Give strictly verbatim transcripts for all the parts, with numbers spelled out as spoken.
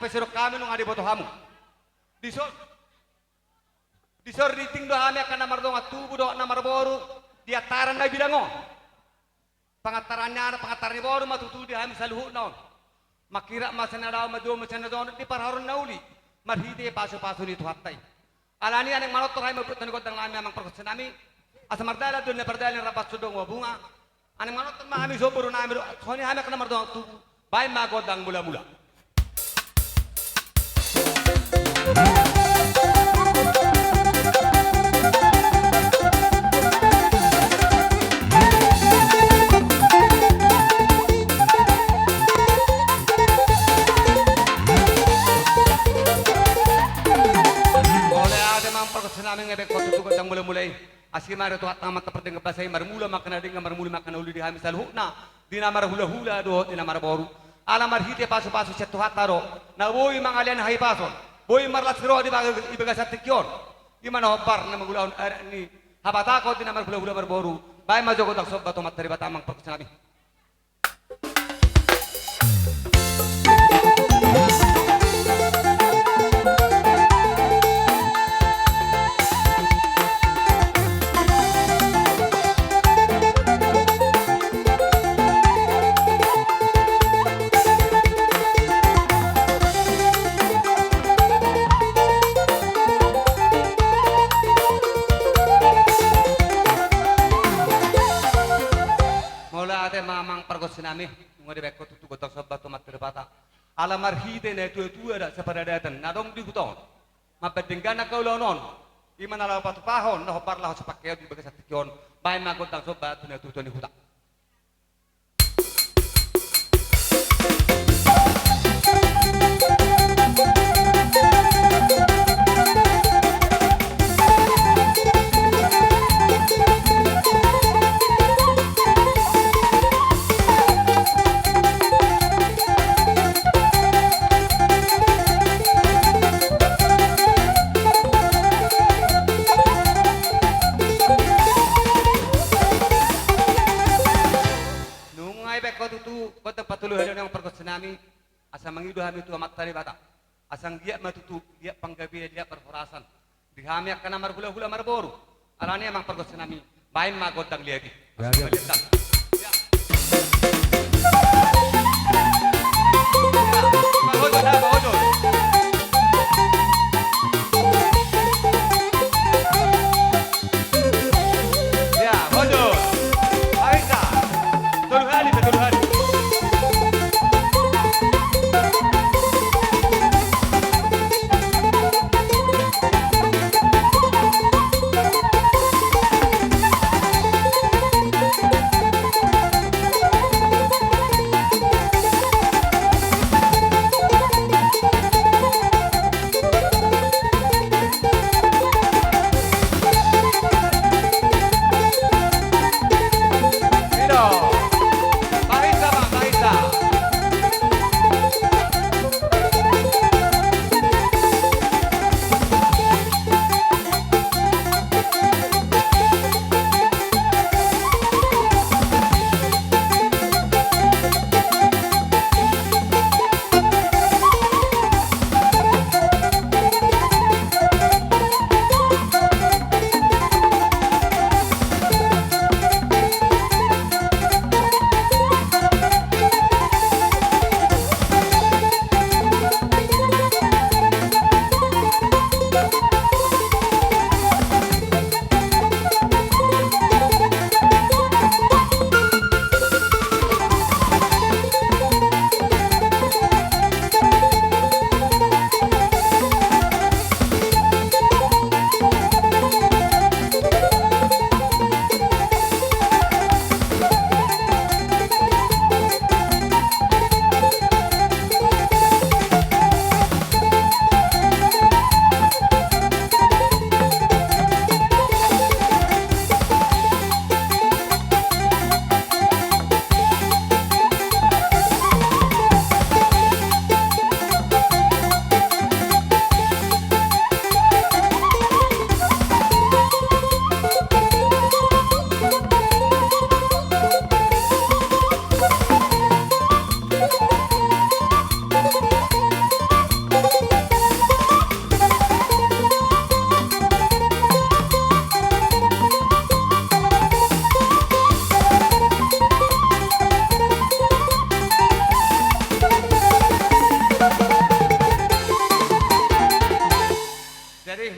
Pe sidok hami nunga diboto hamu. Dison, dison rinting do hami angka na mardongan tubu dohot na marboru di antaran na bidang on. Pangantaran ni anak, pangantaran ni boru ma tutu di hami saluhutna on. Mangkirap ma sian na dao, manjou ma sian na tongan di parharoro na uli, marhite pasupasu ni Tuhanta i. Alani i naeng manortor hami mambuat ni gondang nami, amang pargonsi nami. Asa mardalan do na pardalan, rap ma sundung ma bunga. Naeng manortor ma hami, songon boru nami do, songon i hami angka na mardongan tubu. Baen ma gondang mulamula. Mauliate ma, amang pargonsi nami, nunga dibaen ho tutu gondang mulamula i. Asi ma di Tuhanta ma angka pardenggan basa i, marmula ma angka na denggan, marmula ma angka na uli di hami saluhutna, di na marhulahula dohot di na marboru. Ala marhite pasupasu sian Tuhanta do, na boi mangalean hahipason, boi marlas ni roha di bagas, di bagasan tingki on. I ma na hombar na mangulahon adat ni habatahon di na marhulahula marboru. Baen ma jo gondang somba tu Amanta Debata, amang pargonsi nami. Mauliate ma, amang pargonsi nami, nunga dibaen ho tutu gondang somba tu Amanta Debata. Ala marhite natuatua dohot siparadatan na adong di huta on, mambahen denggan angka ulaon on, i ma na laho patupahon, na hombar laho sipangkeon di bagasan tingki on. Baen ma gondang somba tu natuatua ni huta. Nunga dibaen ho tutu gondang patoluhon, amang pargonsi nami. Asa mangido hami tu Amanta Debata, asa anggiat ma tutu liat panggabean, liat parhorasan di hami angka na marhulahula marboru. Alani i, amang pargonsi nami, baen ma gondang liat i. Asa liat, liat. Ya. Pahojol, ha, pahojol. Ya, maju. Ayo, Sa. Tolu hali, Sa, tolu hali.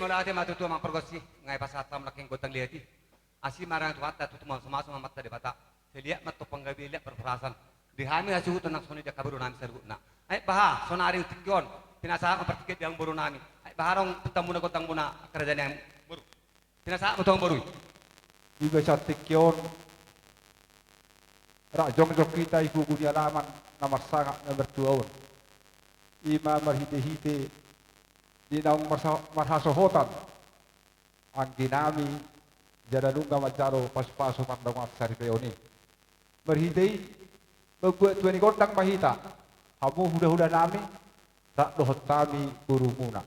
Mauliate ma tutu amang pargonsi, nunga dipasahat hamu nangkin gondang liat i. Asi ma roha ni Tuhanta tutu, mamasu-masu ma Amanta Debata. Sai liat ma antong panggabean, liat parhorasan. Di hami hasuhuton nang songon i di angka boru nami saluhutna. Ai baha, sonari tingki on, pinasahat ma partingkian di amang boru nami. Ai baha roham, pintamuna, gondangmuna, angka raja ni amang boru. Pinasahat ma tu amang boru i. Di bagasan tingki on, rap jongjong hita di pogu ni alaman na marsangap na martua on. I ma marhite-hite di naung marsa-, marhasohotan anggi nami, jala nunga manjalo pasu-pasu mardongan saripeon i. Marhite i, mambuat tua ni gondang ma hita, hamu hula-hula nami, rap dohot hami borumuna.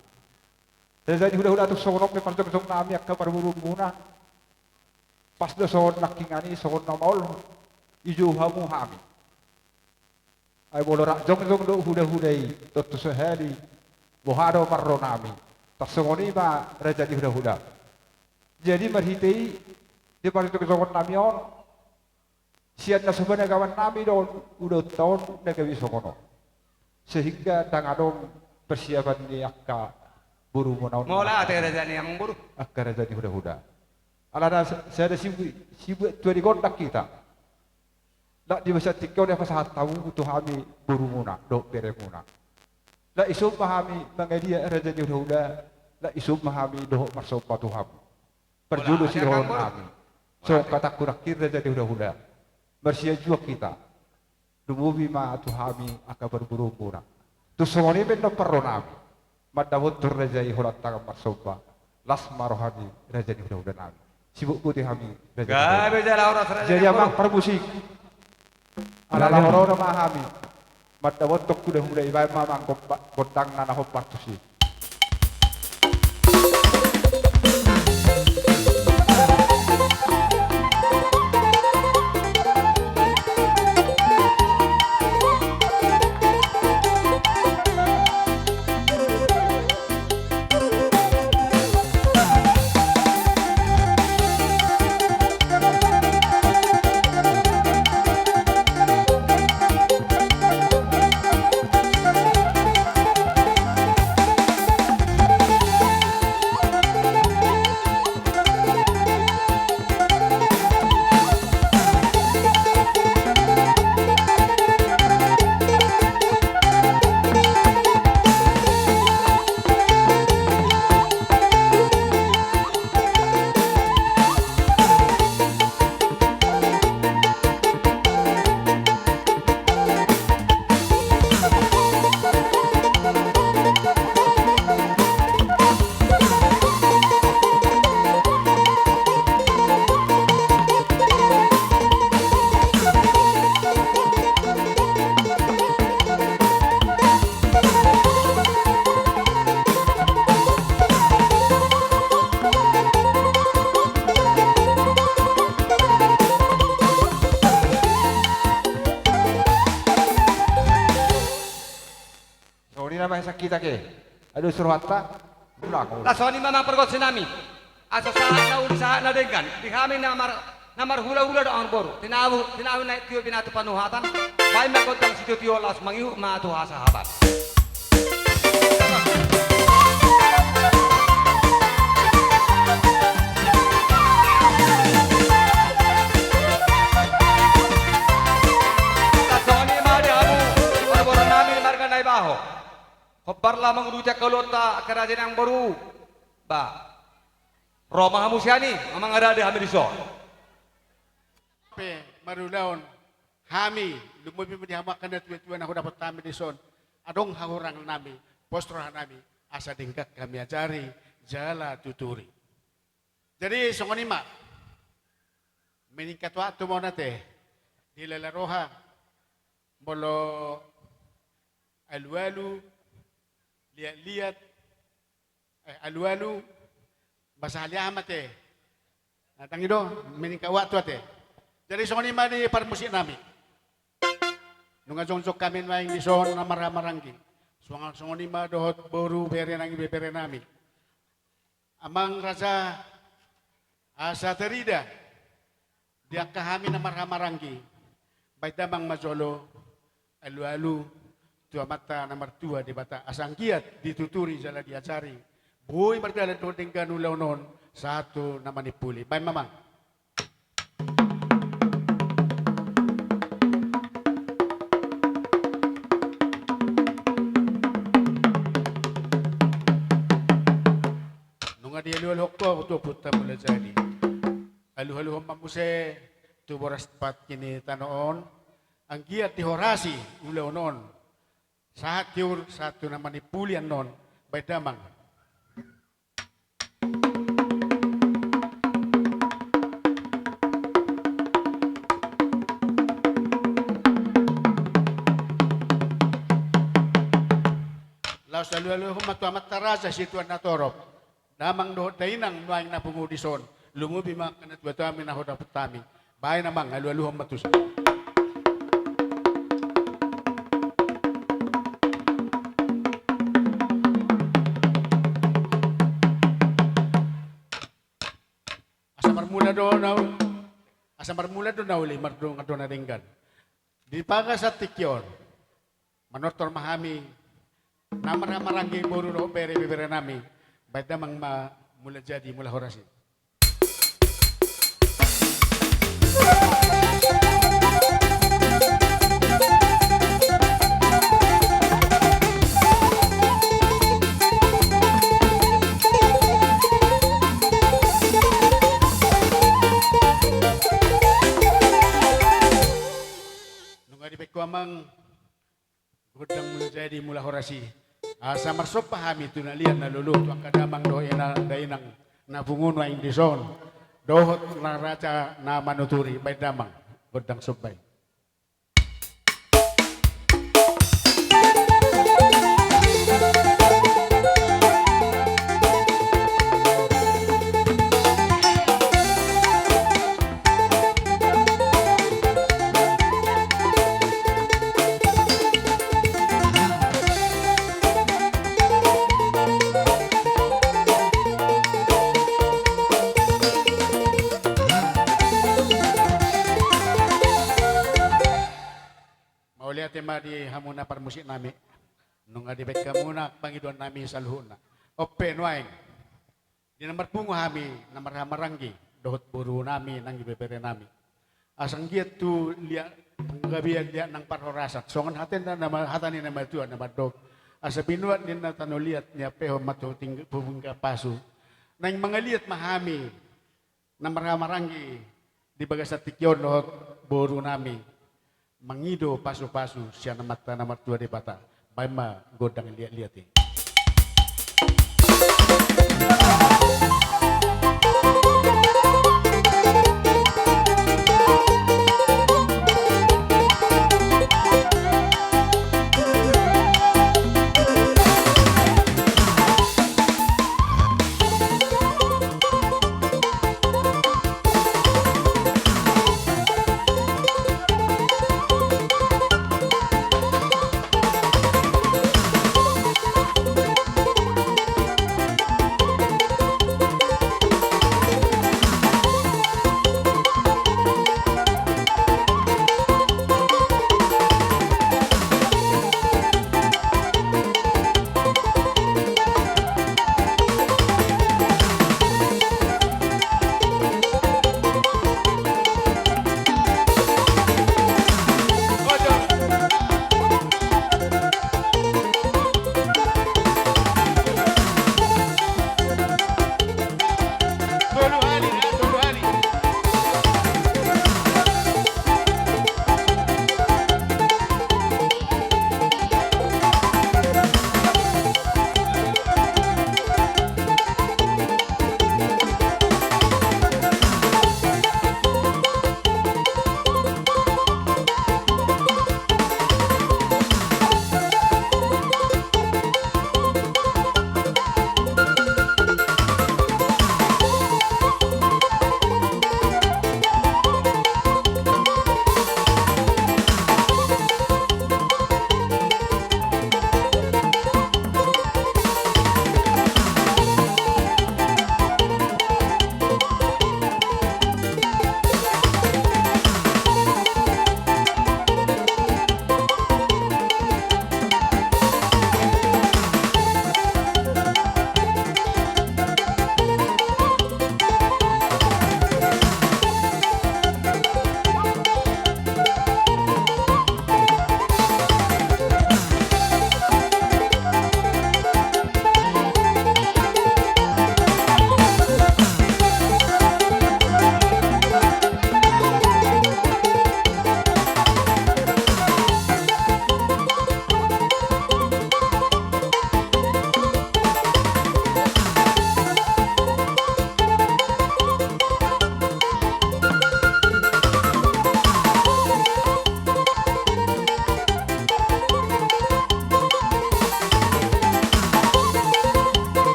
Raja ni hula-hula, tung songon on pe parjongjong nami angka parborumuna. Pas do songon nangkiningan i, songon na maol dijou hamu hami. Ai molo rap jongjong do hula-hula i, tontu sahali boha do marro nami. Tarsongon i ma raja ni hula-hula. Jadi marhite i, di parjongjongon nami on, sian na so binoan nami do ulaonta on na gabe songon on. Sehingga ndang adong persiapan ni angka borumuna on. Mauliate raja ni amang boru. Angka raja ni hula-hula. Alana sa-, sada sibu-, sibuat tua ni gondang hita. Lak di bagasan tingki on dipasahat hamu tu hami borumuna dohot beremuna. Lak dison ma hami mangaliat raja ni hula-hula, lak dison ma hami dohot marsomba tu hamu. Parjolo sidohonon nami. Songon hatangku nangkin raja ni hula-hula, marsianjuan hita. Lumobi ma tu hami angka parborumuna. Tung songon i pe annon parro nami. Mandapothon raja i holan tangan marsomba. Las ma roha ni raja ni hula-hula nami. Sibotboti hami raja ni hula-hula. Gabe jala horas raja ni hula-hula. Jadi amang parmusik. Ala na ro-ro ma hami. Mandapothon hula-hula i, baen ma amang gondangna na hombar tusi. Songon i nama hesakita ke. Aduh, suruhanta. Ulang, ulang. Laos songon i ma amang pargonsi nami. Asa sahat na uli, sahat na denggan. Di hami na mar-, na marhula-hula dohot amang boru. Tinahu, tinahu na tio, binatu panuhatan. Baen ma gondang sitio-tio, laos mangihut ma tu hasahaban. Songon i ma di hamu, parboru nami marga Naibaho. Hombar ma mangudut angka ulaonta, angka raja ni amang boru. Ba. Ro ma hamu sian i, mangaradei hami dison. Pe marulaon hami, lumobi ma di hamu angka natua-tua na hudapot hami dison. Adong hahurangan nami, pos roha nami, asa denggan hami ajari, jala tuturi. Jadi songon i ma. Meningkat waktu ma on ate. Dilala roha. Molo alu-alu, liat-liat, eh, alu-alu, basahaliahan ma ate. Nah, tangi do, meningkat waktu ate. Jadi songon i ma di parmusik nami. Nunga jongjong hami nuaeng dison na marhaha maranggi. Songon, songon i ma dohot boru, bere nang ibebere nami. Amang raja, asa tarida di angka hami na marhaha maranggi, baen damang ma jolo alu-alu tu Amanta na martua Debata, asa anggiat dituturi jala diajari Boi mardalan dohot denggan ulaon on sahat tu na manimpuli. Baen ma, Amang. Nunga dialualuhon ho tu ompunta Mulajadi. Alualuhon ma muse tu boras patki ni tano on, anggiat dihorasi ulaon on. Sahat hiur, sahat tu na manimpuli annon, baen damang. Laos alualuhon ma tu amanta raja situan na torop. Damang dohot dainang nuaeng na pungu dison, lumobi ma angka natuatuami na hudapot hami. Baen amang, alualuhon ma tusi. Asa marmula do na u-, asa marmula do na uli, mardongan do na denggan. Di bagasan tingki on, manortor ma hami na marhahamaranggi boru dohot bere, bebere nami, baen damang ma Mulajadi, Mulahoras i. Nunga dibaen ho amang, gondang Mulajadi, Mulahoras i. Asa marsomba hami tu na liat na lolo, tu angka damang dohot ina, dainang na pungu nuaeng dison, dohot na raja na manuturi, baen damang gondang somba i. Mauliate ma di hamuna parmusik nami. Nunga dibaen hamuna pangidoan nami saluhutna. On pe nuaeng, di na marpungu hami na marhahamaranggi dohot boru nami nang ibebere nami. Asa anggiat tu liat panggabean, liat nang parhorasan. Songon hata ni na ma-, hata ni na matua na mandok: Asa binuat ninna tano liat, niampehon ma tu ting-, pinggan pasu. Naeng mangaliat ma hami na marhahamaranggi di bagasan tingki on dohot boru nami, mangido pasupasu sian Amanta na martua Debata. Baen ma gondang liatliat i.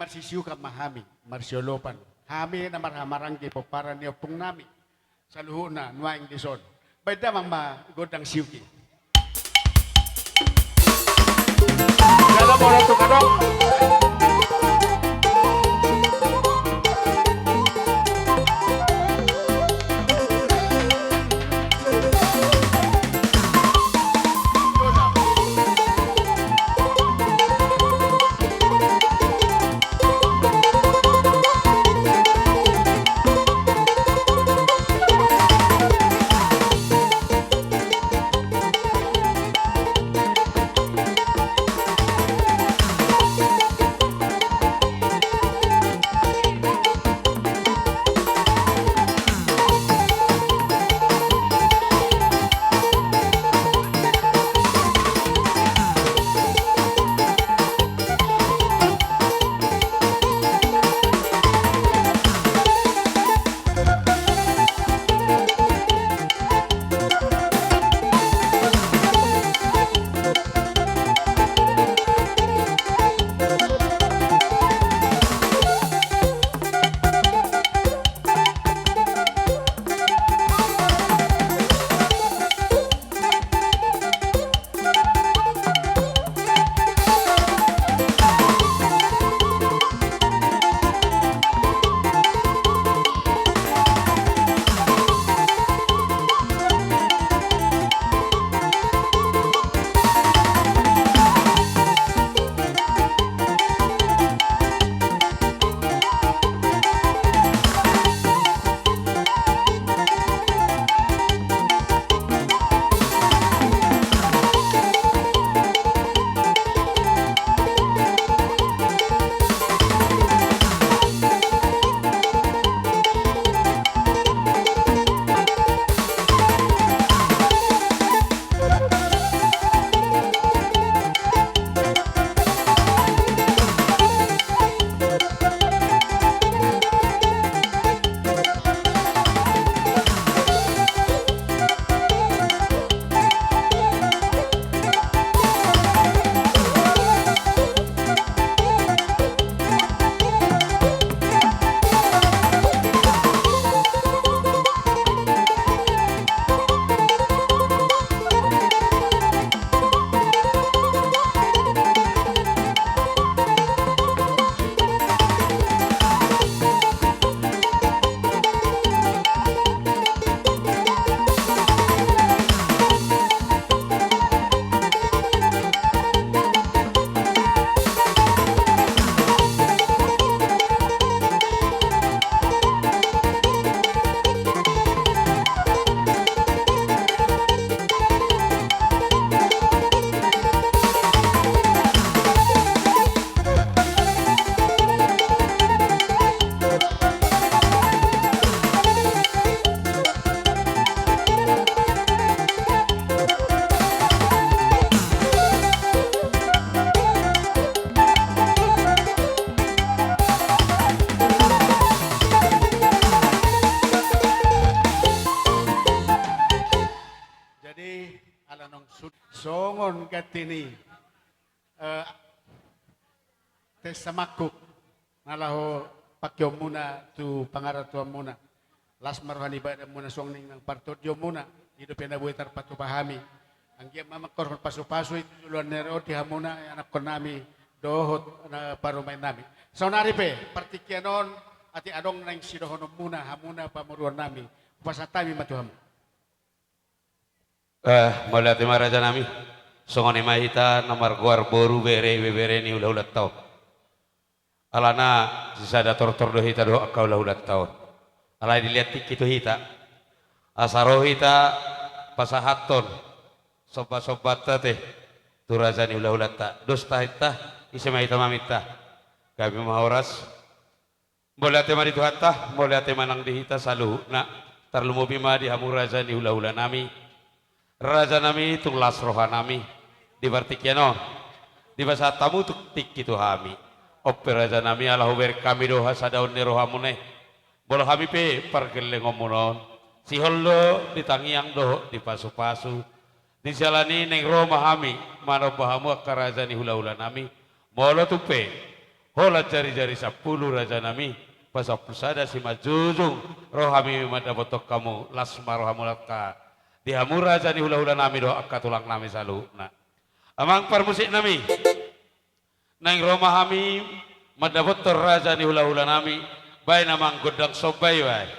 sisiukan ma hami marsiolopan. Hami na marhahamaranggi pomparan ni ompung nami saluhutna nuaeng dison. Baen damang ma gondang siuk i. Jala molo tung adong. Jadi, ala naung sud-, songon ganti ni, eh, tes samangkuk na laho pangkeonmuna tu pangarantoanmuna. Las ma roha ni badanmuna suang nang partondionmuna, i dope na boi tarpatupa hami. Anggiat ma mangkorhon pasupasu i tu joloan ni ari on di hamuna, anakkonnami dohot na parumaennami. Saonari pe partingkian on, atik adong naeng sidohononmuna, hamuna pamoruonnami, hupasahat hami ma tu hamu. Eh, mauliate ma rajanami. Songon i ma hita na margoar boru, bere, ibebere ni hulahulanta on. Alana sisada tortor do hita dohot angka hulahulanta on. Alai dilehon tingki tu hita, asa ro hita pasahathon sombasombanta te tu raja ni hulahulanta. Dos tahinta, ise ma hita maminta? Gabe ma horas. Mauliate ma di Tuhanta, mauliate ma nang di hita saluhutna, tarlumobi ma di hamu raja ni hulahulanami. Rajanami, tung las rohanami di partingkian on, dipasahat hamu tingki tu hami. On pe rajanami, ala hubereng hami do hasadaon ni rohamuna i, molo hami pe pargellengonmuna on, sihol do di tangiang dohot di pasupasu. Di siala ni i naeng ro ma hami manomba hamu angka raja ni hulahulanami. Molo tung pe holan jarijari sampulu rajanami, pasampulu sada simanjujung, ro hami mandapothon hamu, las ma rohamu angka di hamu raja ni hulahulanami dohot angka tulangnami saluhutna. Amang parmusiknami, naeng ro ma hami mandapothon raja ni hulahulanami, baen amang gondang somba i baen.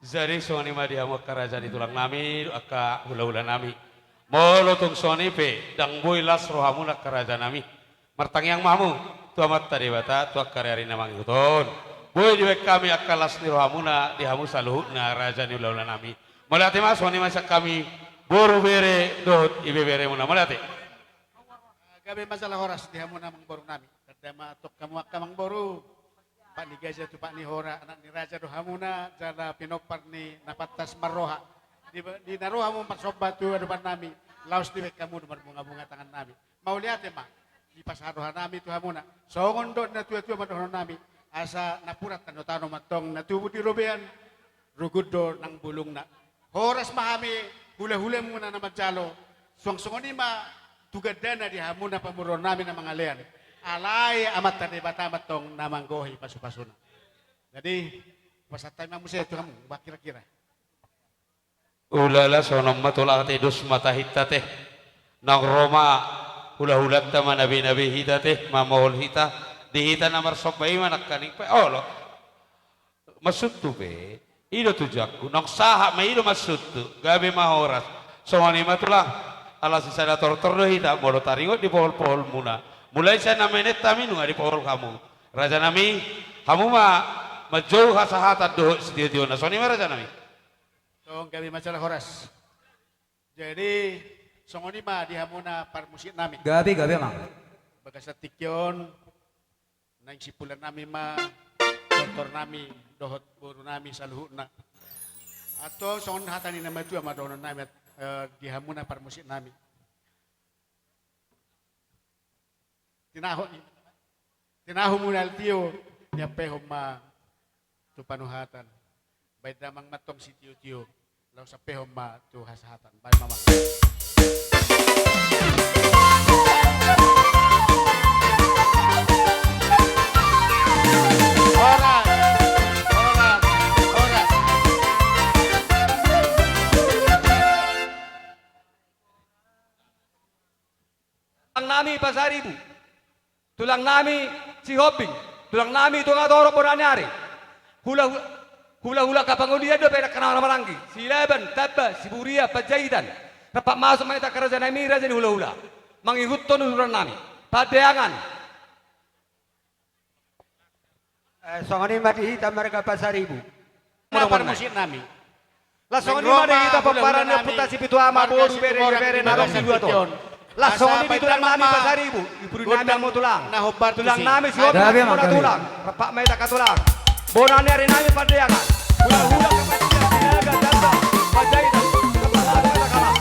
Jadi songon i ma di hamu angka raja ni tulang nami, angka hulahula nami. Molo tung songon i pe, ndang boi las rohamuna angka raja nami. Martangiang ma hamu tu Amanta Debata, tu angka ari-ari na mangihut on. Boi dibaen hami angka las ni rohamuna di hamu saluhutna raja ni hulahula nami. Mauliate ma, songon i ma sian hami boru, bere dohot ibebere muna. Mauliate. Gabe ma jala horas di hamu na amangboru nami. Tanda ma tong hamu angka amangboru. Pat ni gaja tu pat ni hora, anak ni raja do hamuna, jala pinompar ni na pantas marroha. Di, di na ro hamu marsomba tu adopan nami, laos dibaen hamu do marbunga-bunga tangan nami. Mauliate ma, dipasahat roha nami tu hamuna. Songon dohot na tua-tua ma dohonon nami, asa napuran tano-tano ma tong na tubu di robean, rugun do nang bulungna. Horas ma hami hulahulamuna na manjalo, suang songon i ma tu gandana di hamuna pamoruon nami na mangalean. Alai Amanta Debata ma tong na manggohi pasu-pasuna. Jadi, pasahat hami ma muse tu hamu, bah kira-kira. Ulala, songon on ma tulang ate, dos ma tahinta ate. Naung ro ma hulahulanta manabe-nabe hita ate, mamohol hita. Di hita na marsomba i ma nangkaning pe, olo. Maksudhu pe, i do tujuanhu, naung sahat ma i do maksudhu, gabe ma horas. Songon i ma tulang, ala sisada tortor do hita, molo taringot di pohol-poholmuna. Mulai sian na menet hami nunga dipohol hamu. Raja nami, hamu ma manjou hasahatan dohot sitio-tiona. Songon i ma raja nami. Tong gabe ma jala horas. Jadi, songon i ma di hamuna parmusik nami. Gabe, gabe ma. Bagasan tingki on, naeng simpulan nami ma tortor nami dohot boru nami saluhutna. Antong songon hata ni na matua ma dohonon nami, eh, di hamuna parmusik nami. Tinahu, tinahu muna tio, niampehon ma tu panuhatan. Baen damang ma tong sitio-tio, laos ampehon ma tu hasahatan. Baen ma, amang. Horas, horas, horas. Pasaribu. Tulang nami Sihombing, tulang nami Tonga Torop, bona ni ari. Hula, hula, hula angka pangolian dope dangka na marhahamaranggi, Silaban, Tamba, Siburia, Panjaitan. Rap masuk ma hita angka raja nami, raja ni hula-hula. Mangihuthon usuran nami. Pandeangan. Eh, songon i ma di hita marga Pasaribu. Napa parmusik nami? Laos songon i ma di hita pomparan ni ompunta Sipitu Ama, boru, bere, bere na adong di dua ton. Laos songon i ma di tulang nami Pasaribu, di pudi nami hamu tulang. Tulang nami Sihombing, bona tulang. Rap ma hita angka tulang. Bona ni ari nami Pandeangan. Hula-hula angka Pandeangan, Silaban, Tamba, Panjaitan. Rap ma hita angka tulang.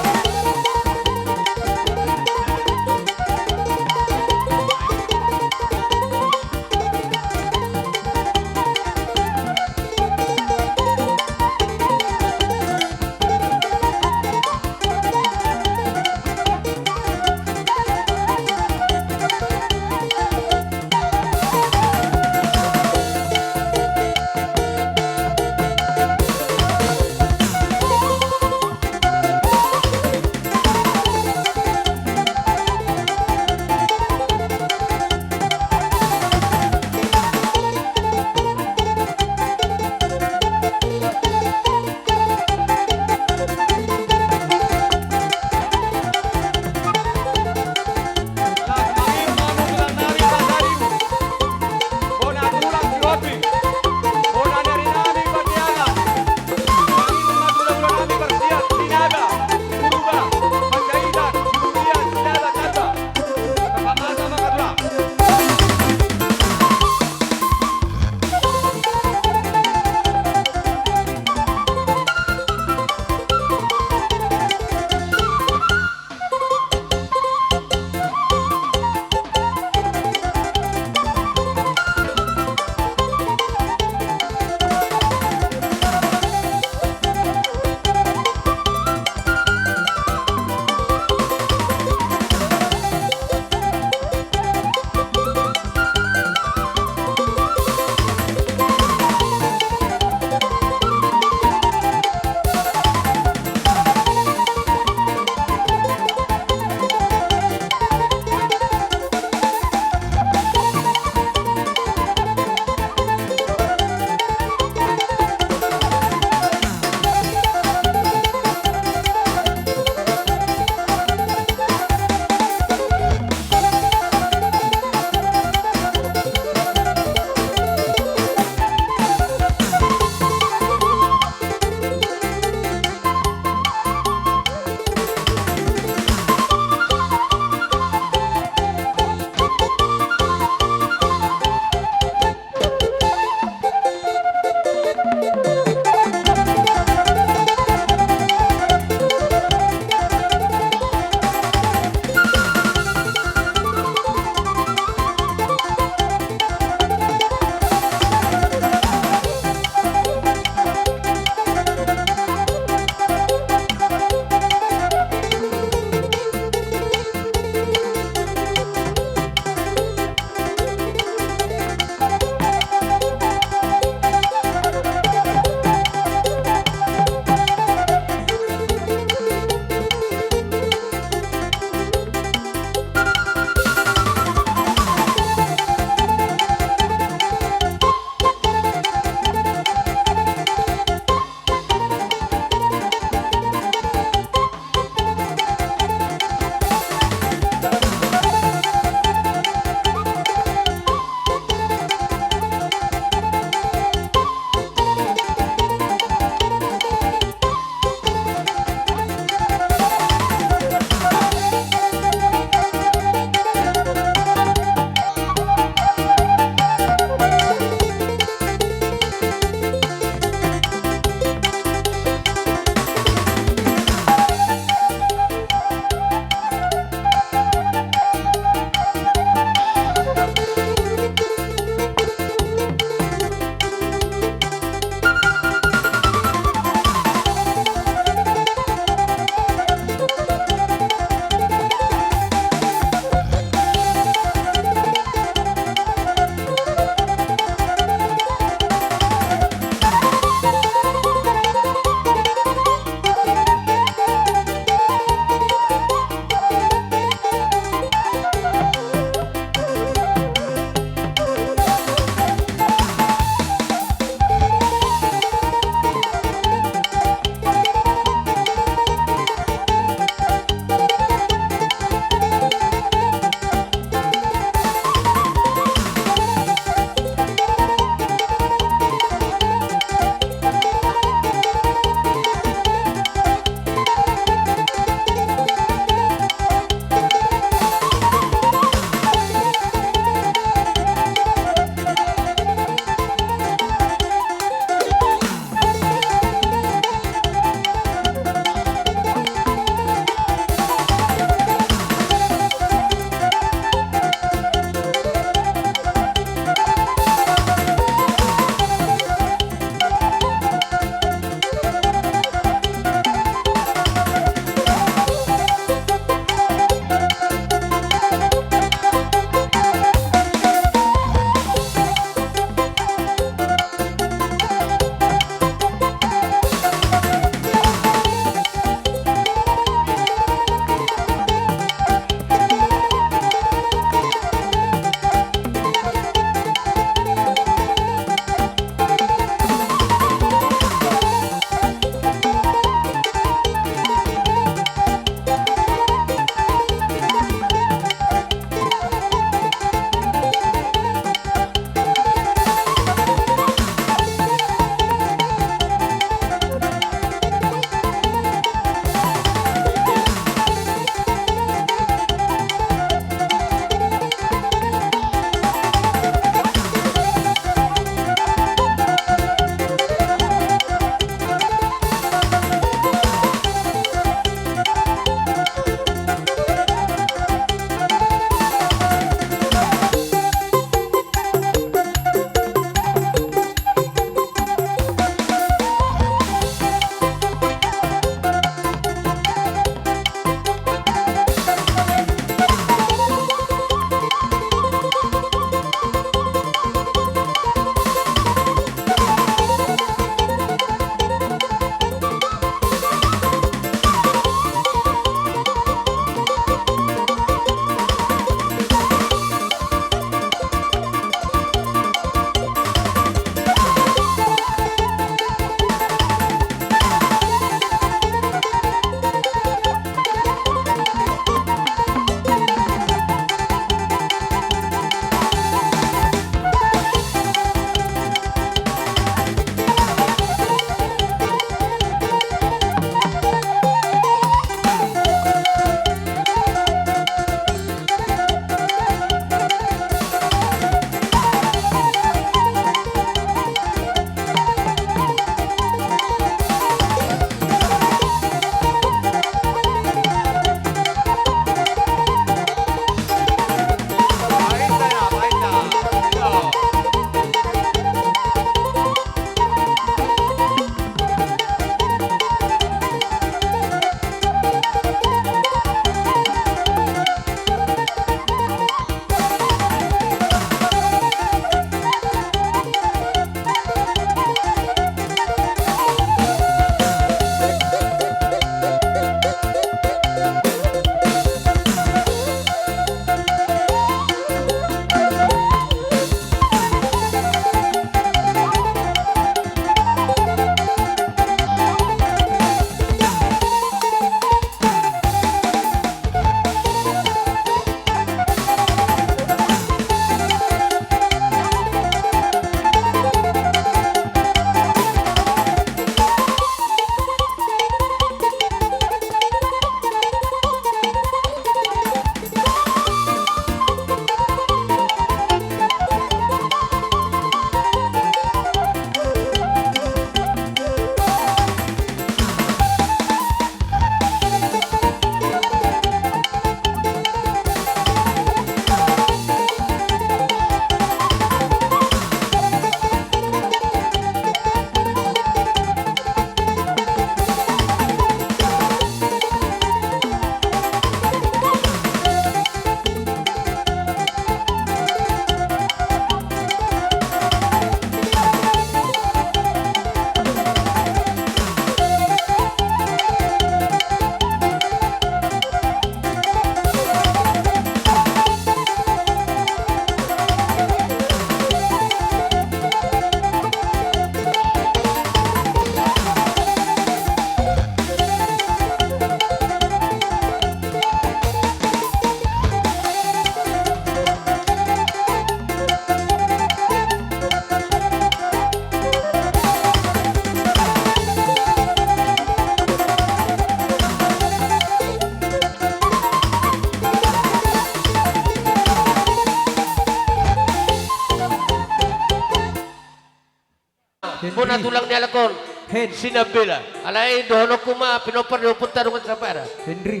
Bona tulang ni halak on. Hen. Sinambela. Alai dohononku ma pinompar ni ompunta dongan saudara. Henry.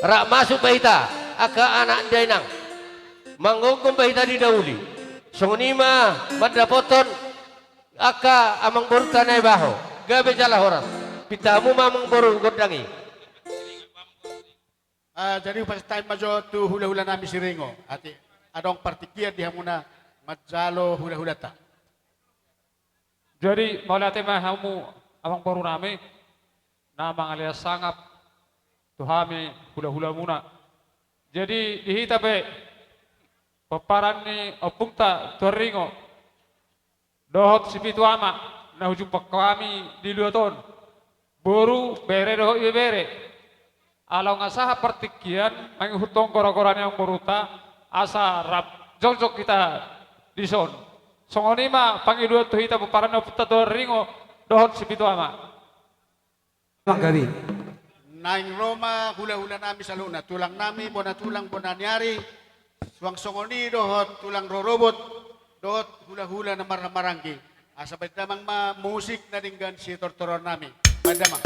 Rap masuk ma hita angka anak dainang. Manggomgom ma hita di na uli. Songon i ma mandapothon angka amangborunta na ibaho. Gabe jala horas. Pinta hamu ma amangboru gondang i. Ah, jadi hupasahat hami ma jo tu hulahula nami Siringo. Atik adong partingkian di hamuna manjalo hulahulanta. Jadi mauliate ma hamu amangboru nami na mangalean sangap tu hami hulahulamuna. Jadi di hita pe pomparan ni ompunta Tuan Ringo dohot si Pitu Ama na hujumpang hami di luat on, boru, bere dohot ibebere. Ala nunga sahat partingkian mangihuthon goragora ni amangborunta asa rap jongjong hita dison. Songon i ma pangidoan tu hita pomparan ni ompunta Tuan Ringo dohot si Pitu Ama. Manggabe. Naeng ro ma hulahula nami saluhutna, tulang nami, bona tulang, bona ni ari, suang songon i dohot tulang rorobot, dohot hulahula na marhahamaranggi. Asa baen damang ma musik na denggan sitortoron nami. Baen damang.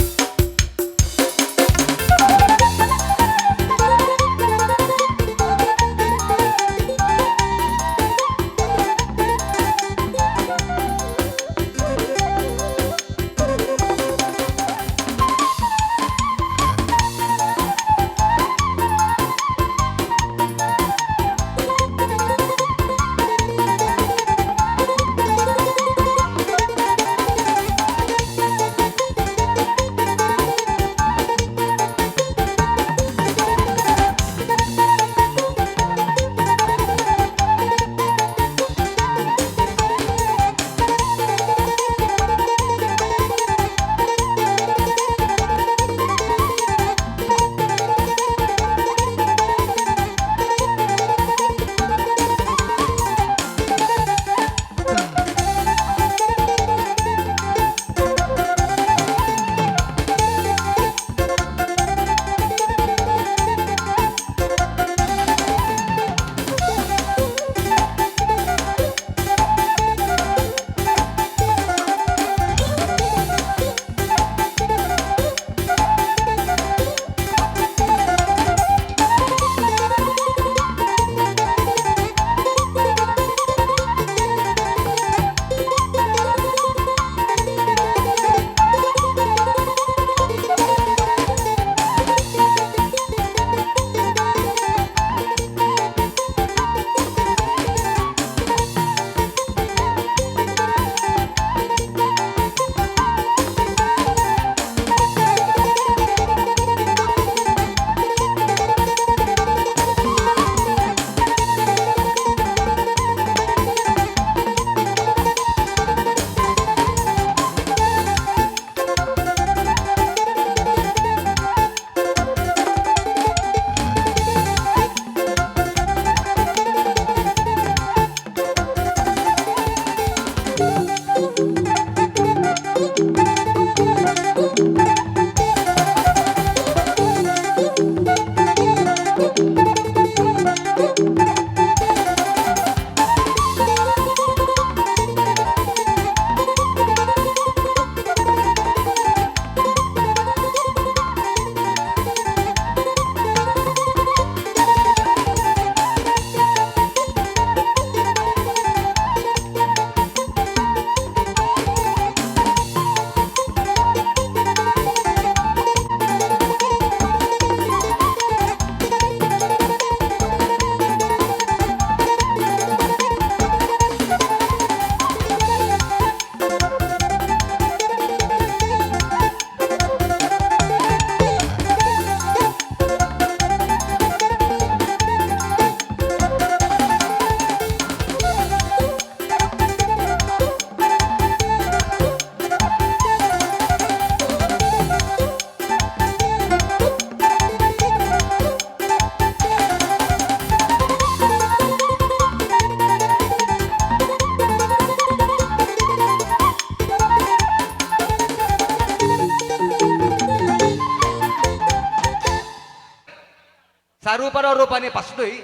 Sarupa do rupani, pas do i.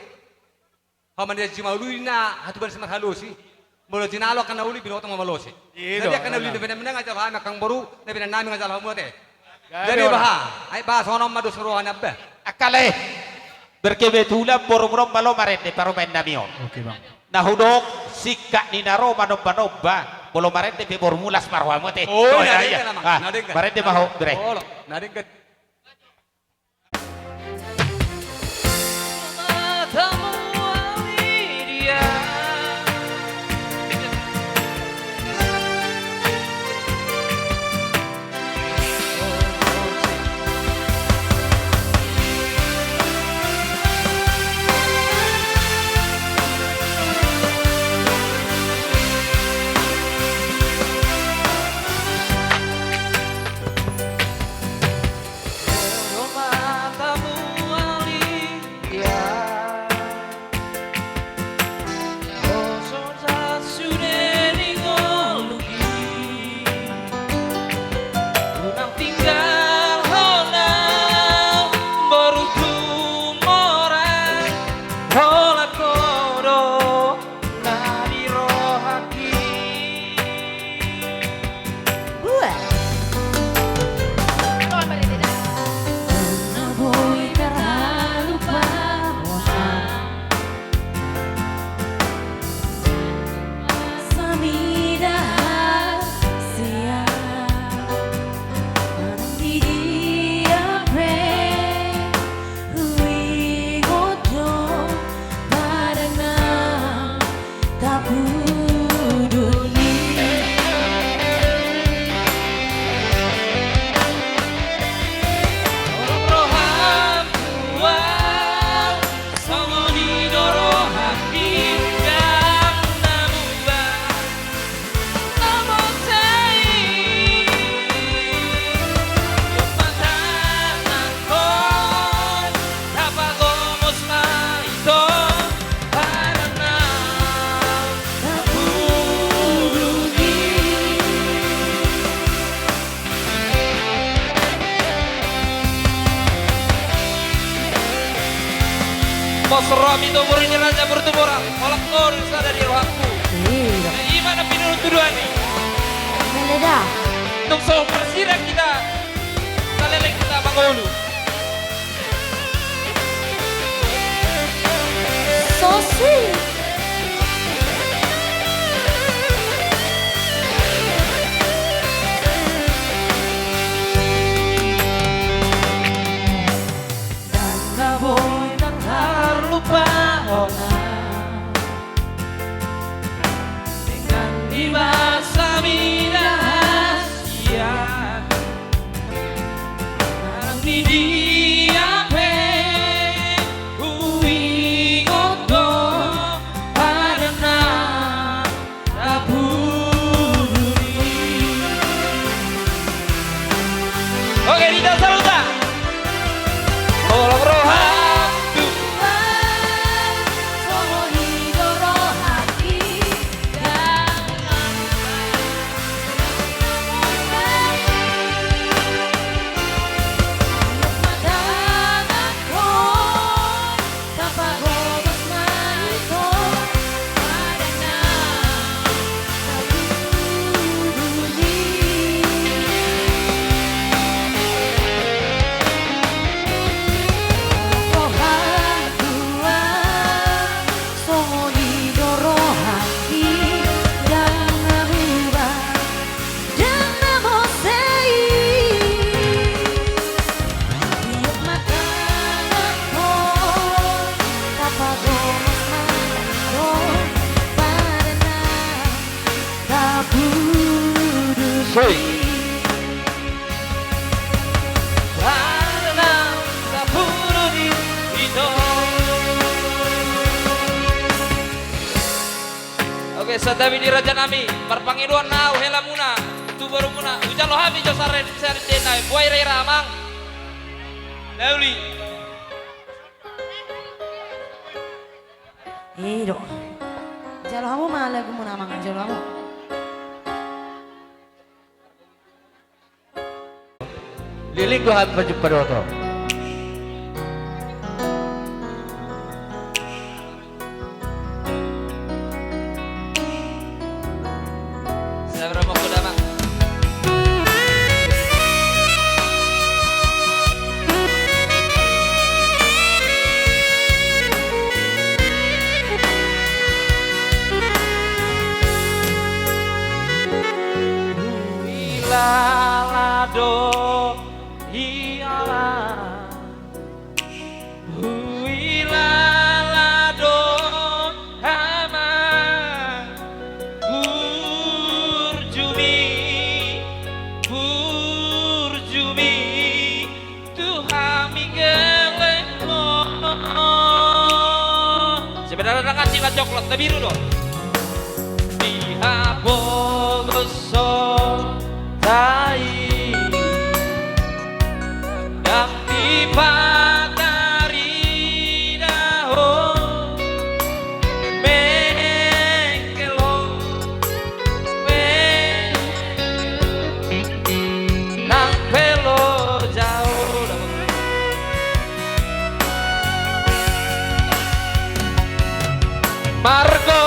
Ho ma na jadi mauli na hatubuan si marhalosi. Molo jinalo angka na uli, binoto ma malosi. Jadi angka na uli na pinangido nami, nga jalo hami angka boru, na pinangido nami nga jalo hamu ate. Jadi baha, ai baha songon on ma dos roha nami ba. Angka lae. Berkebetulan borumuna on malo marende parumaen nami on. Oke, Bang. Na hudok singkat ni na ro manomba-nomba, molo marende pe borumu las ma rohamu ate. Oh, na denggan. Marende ma ho, bre. Na denggan. Buat. Karena boy terlalu parona. Samida siap. Manang di dia pe. Huingot do padangnang tapudun i. Holong roham tuan, songon i do rohangki, ndang na muba. Pos roham i tu boru ni raja, boru Situmorang, holan ho do sada di rohangku. Iya. Ima na pinuntuduan i. Mele da. Tung so marsirang hita, saleleng hita mangolu. So sweet. Ndang na boi tarlupaon au. Denggan ni basa mida hasian. Manang di dia pe huingot do padangnang tapudun i. Oke, di atas saluta. Holong roham tuan, songon i do rohangki. Songon i do rohangki, ndang na muba, ndang na mose i. Tiop ma tanganhon, tapagomos ma i do padangnang tapudun i. Padangnang tapudun i, ito. Oke, santabi ni raja nami, marpangidoan ma au helamuna tu borumuna, hujalo hami jo sari-, sarindena, boha ira-ira amang. Na uli. I do. Jalo hamu ma lagumuna amang, jalo hamu. Leleng do hami pajumpang dohot ho. do hiala. Huilala do Amang burjumi, burjumi tu hami gellengmon. Sebenarna ndang asing na coklat, na biru do. Di hapogoson tai. Ndang dipatarida ho, mengkel ho, mengkel ho. Nang pe lo jaut. Margo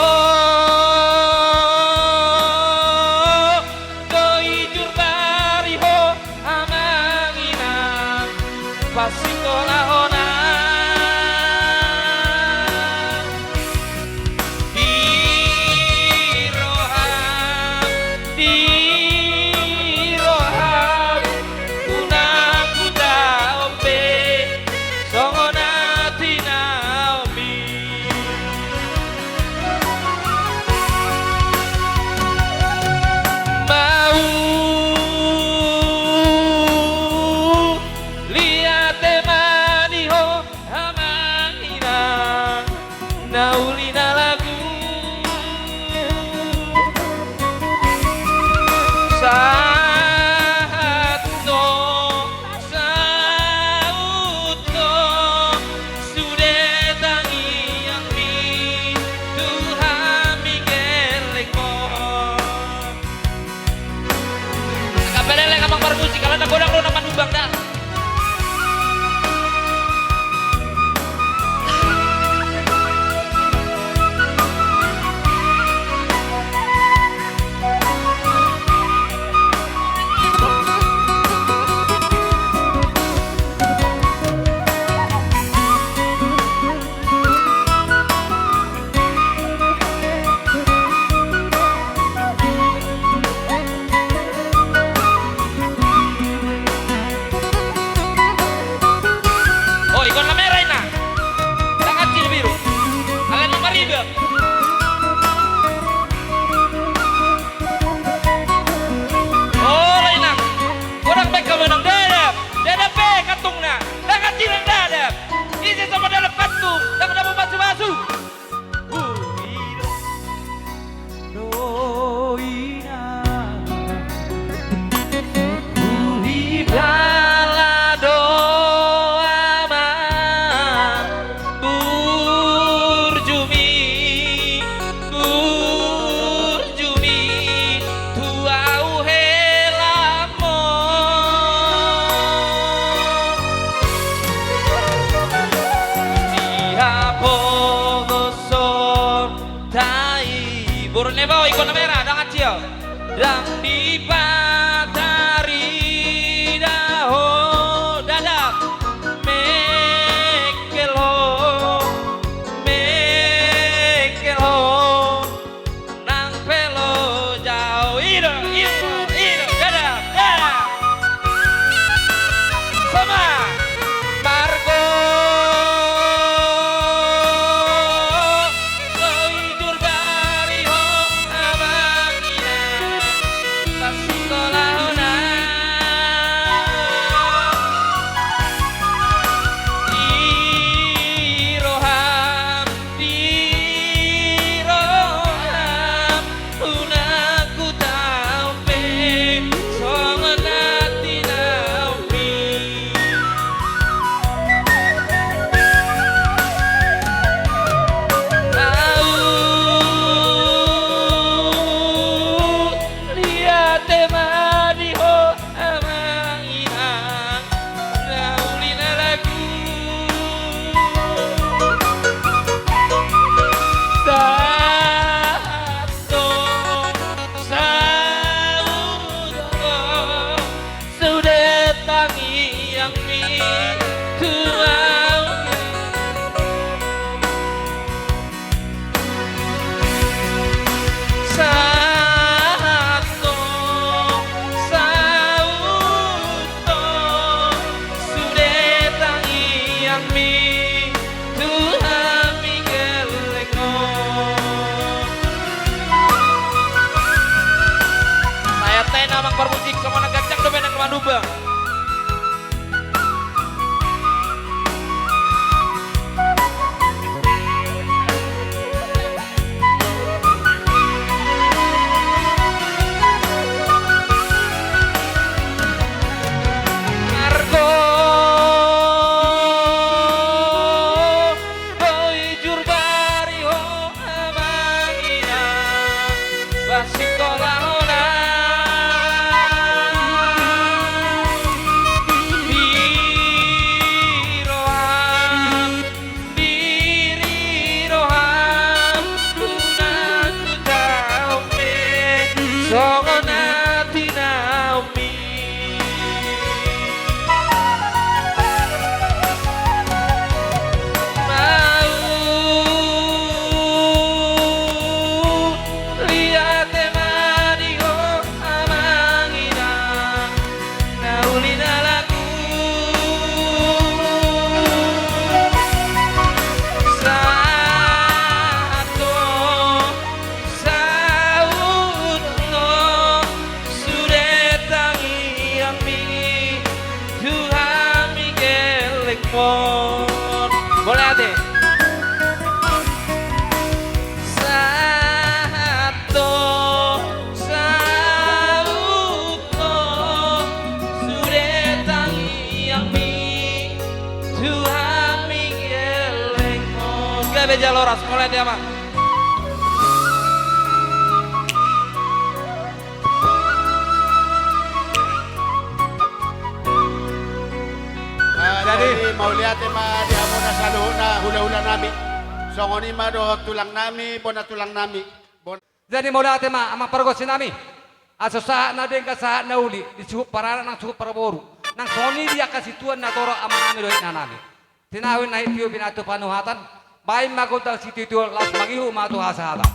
do i jurbari ho, Amang Inang, pasingkolahon. Di roham, di roham, unang hutaon be songon atik naung. Mauliate ma di ho, Amang Inang, na uli na lagu. Sahat do, saut do, sude tangiangmi tu hami gellengmon. Agak peleleng Amang parmusik, alana godang do na manubang da. O, ikon na merah, Inang. Ndang asing na biru. Alana maribak. Olo, Inang. Godang baen hamu, Inang. Dadap. Dadap be kantungna. Ndang asing, Inang, dadap. Ise so mandadap kantung, ndang dapot pasupasu. Huilala do Inang, huilala do Amang burjumi, burjumi tu ahu helamon. Di hapogoson tai. Boru ni Eba, ikon na merah, ndang asing. Ndang dipatarida ho, dadap. Mengkel ho, mengkel ho. Nang pe lo jaut. Ido, ido, ido. Dadap, dadap. Sama. Margo do i jurbari ho, Amang Inang, pasingkolahon. Di roham, di roham, unang hutaon be songon atik naung. Mauliate ma di ho, Amang Inang, na uli na lagu. Sahat do, saut do, sude tangiangmi tu ahu. Sahat do, saut Bang. Margo boi jur bari ho amang inang, basingkola hona di roham, diri roham, unang hutaon be songon atik na ummi. Mauliate ma di ho amang inang, na uli na lagu. Sahat do sautna sude tangiangmi tu hami gellengmon. Mauliate. Sahat do sautna sude tangiangmi tu hami gellengmon. Gabe jala horas, mauliate amang. Ah, jadi, jadi mauliate ma di hamuna saluhutna hulahulanami. Songon i ma dohot tulangnami, bona tulangnami. Bona. Jadi mauliate ma amang pargonsinami. Asa sahat na denggan sahat na uli, disuhut paranak nang suhut paraboru. Nang songon i di angka situan na torop amanami dohot inanami. Tinahu na hit tio pinatu panuhatan, baen ma gondang sitio-tio laos mangihut ma tu hasahatan.